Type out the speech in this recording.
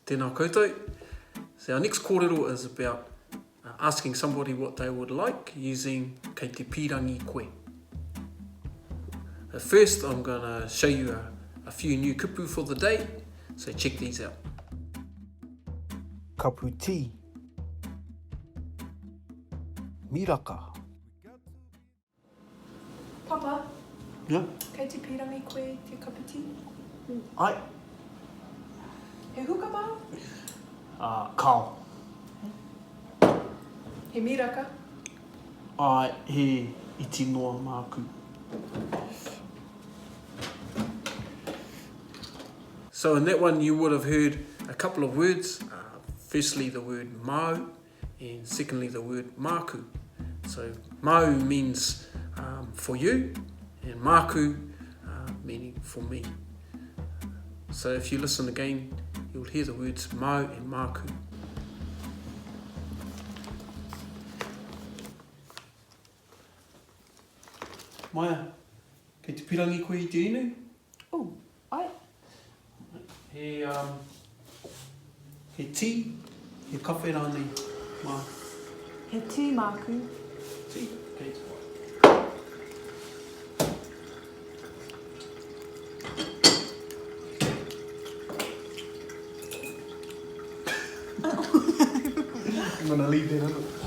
Tēnā koutou. So our next kōrero is about uh, asking somebody what they would like using kei te pīrangi koe. Uh, first, I'm going to show you a, a few new kupu for the day, so check these out. Kapu tī. Miraka. Papa, Yeah? kei te pīrangi koe i te kapu tī? Ai. He huka māu? Uh, kao. He miraka? Ai, he iti noa māku. So in that one you would have heard a couple of words. Uh, firstly the word mau and secondly the word māku. So mau means um, for you and māku uh, meaning for me. So if you listen again, you'll hear the words mau and māku. Maia, kei te pirangi koe i te inu? Oh, ai. He, um, he tī, he kawhe rānei mā? He tī māku. Tī, kei te pai. I'm gonna leave that in.